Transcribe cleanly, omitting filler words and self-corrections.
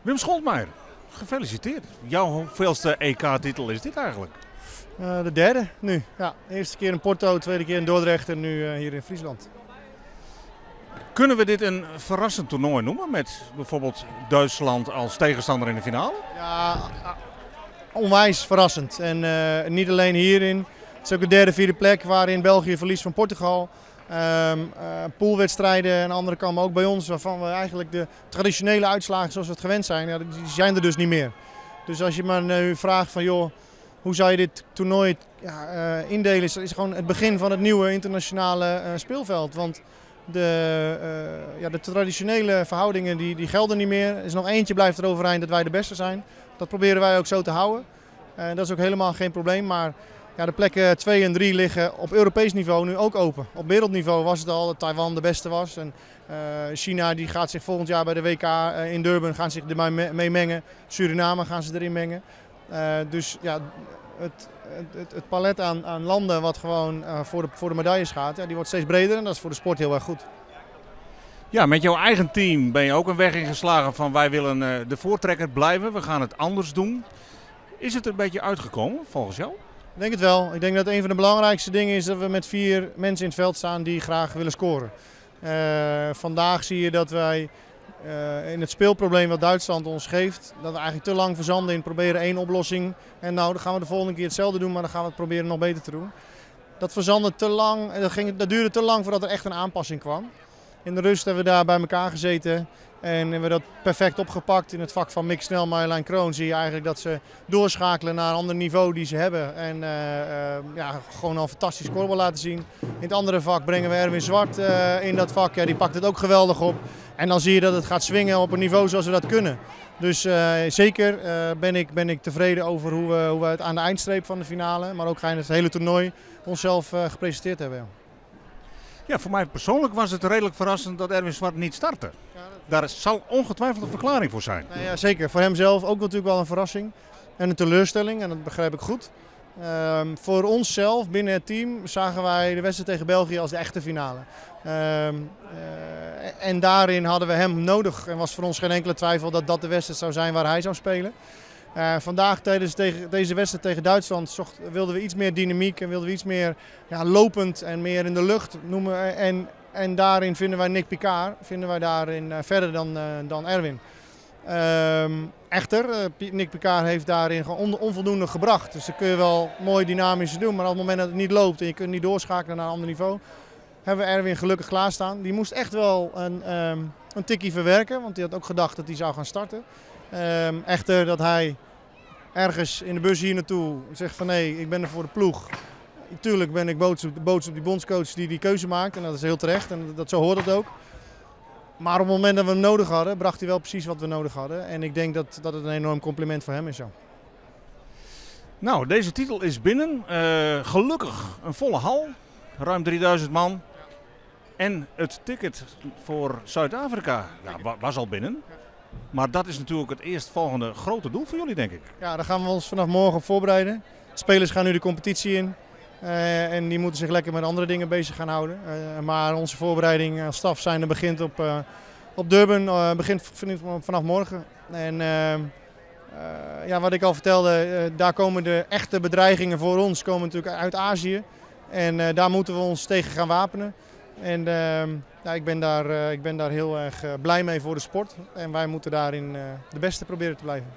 Wim Scholtmeijer, gefeliciteerd. Jouw hoeveelste EK-titel is dit eigenlijk? De derde nu. Ja, de eerste keer in Porto, de tweede keer in Dordrecht en nu hier in Friesland. Kunnen we dit een verrassend toernooi noemen met bijvoorbeeld Duitsland als tegenstander in de finale? Ja, onwijs verrassend. En niet alleen hierin. Het is ook de derde, vierde plek waarin België verliest van Portugal. Poolwedstrijden en andere kant, maar ook bij ons, waarvan we eigenlijk de traditionele uitslagen zoals we het gewend zijn, ja, die zijn er dus niet meer. Dus als je maar nu vraagt van joh, hoe zou je dit toernooi, ja, indelen, is gewoon het begin van het nieuwe internationale speelveld. Want ja, de traditionele verhoudingen die gelden niet meer. Er is nog eentje blijft er overeind dat wij de beste zijn. Dat proberen wij ook zo te houden. Dat is ook helemaal geen probleem, maar ja, de plekken 2 en 3 liggen op Europees niveau nu ook open. Op wereldniveau was het al dat Taiwan de beste was. En China die gaat zich volgend jaar bij de WK in Durban gaan zich ermee mee mengen. Suriname gaan ze erin mengen. Dus ja, het palet aan landen wat gewoon voor de medailles gaat, ja, die wordt steeds breder en dat is voor de sport heel erg goed. Ja, met jouw eigen team ben je ook een weg ingeslagen van wij willen de voortrekker blijven, we gaan het anders doen. Is het een beetje uitgekomen volgens jou? Ik denk het wel. Ik denk dat een van de belangrijkste dingen is dat we met 4 mensen in het veld staan die graag willen scoren. Vandaag zie je dat wij in het speelprobleem wat Duitsland ons geeft, dat we eigenlijk te lang verzanden in proberen één oplossing. En nou, dan gaan we de volgende keer hetzelfde doen, maar dan gaan we het proberen nog beter te doen. Dat verzandde te lang en dat duurde te lang voordat er echt een aanpassing kwam. In de rust hebben we daar bij elkaar gezeten en hebben we dat perfect opgepakt. In het vak van Mick Snel, Marjolein Kroon zie je eigenlijk dat ze doorschakelen naar een ander niveau die ze hebben. En ja, gewoon al fantastisch korfbal laten zien. In het andere vak brengen we Erwin Zwart in dat vak. Ja, die pakt het ook geweldig op. En dan zie je dat het gaat swingen op een niveau zoals we dat kunnen. Dus zeker ben ik tevreden over hoe we het aan de eindstreep van de finale, maar ook het hele toernooi onszelf gepresenteerd hebben. Ja. Ja, voor mij persoonlijk was het redelijk verrassend dat Erwin Zwart niet startte. Daar zal ongetwijfeld een verklaring voor zijn. Nou ja, zeker. Voor hemzelf ook natuurlijk wel een verrassing en een teleurstelling en dat begrijp ik goed. Voor onszelf binnen het team zagen wij de wedstrijd tegen België als de echte finale. En daarin hadden we hem nodig en was voor ons geen enkele twijfel dat dat de wedstrijd zou zijn waar hij zou spelen. Vandaag tijdens deze wedstrijd tegen Duitsland wilden we iets meer dynamiek en wilden we iets meer, ja, lopend en meer in de lucht noemen. En daarin vinden wij Nick Picard vinden wij daarin verder dan Erwin. Echter, Nick Picard heeft daarin gewoon onvoldoende gebracht. Dus dat kun je wel mooi dynamisch doen, maar op het moment dat het niet loopt en je kunt niet doorschakelen naar een ander niveau, hebben we Erwin gelukkig klaarstaan. Die moest echt wel een tikkie verwerken, want die had ook gedacht dat hij zou gaan starten. Echter dat hij ergens in de bus hier naartoe zegt van nee, ik ben er voor de ploeg. Tuurlijk ben ik boos op die bondscoach die die keuze maakt en dat is heel terecht en zo hoort het ook. Maar op het moment dat we hem nodig hadden, bracht hij wel precies wat we nodig hadden. En ik denk dat dat het een enorm compliment voor hem is. Zo. Nou, deze titel is binnen. Gelukkig een volle hal. Ruim 3000 man. En het ticket voor Zuid-Afrika, ja, was al binnen. Maar dat is natuurlijk het eerstvolgende grote doel voor jullie, denk ik. Ja, daar gaan we ons vanaf morgen op voorbereiden. De spelers gaan nu de competitie in. En die moeten zich lekker met andere dingen bezig gaan houden. Maar onze voorbereiding als staf zijnde begint op Durban, begint vanaf morgen. En ja, wat ik al vertelde, daar komen de echte bedreigingen voor ons komen natuurlijk uit Azië. En daar moeten we ons tegen gaan wapenen. En ja, ik ben daar heel erg blij mee voor de sport. En wij moeten daarin de beste proberen te blijven.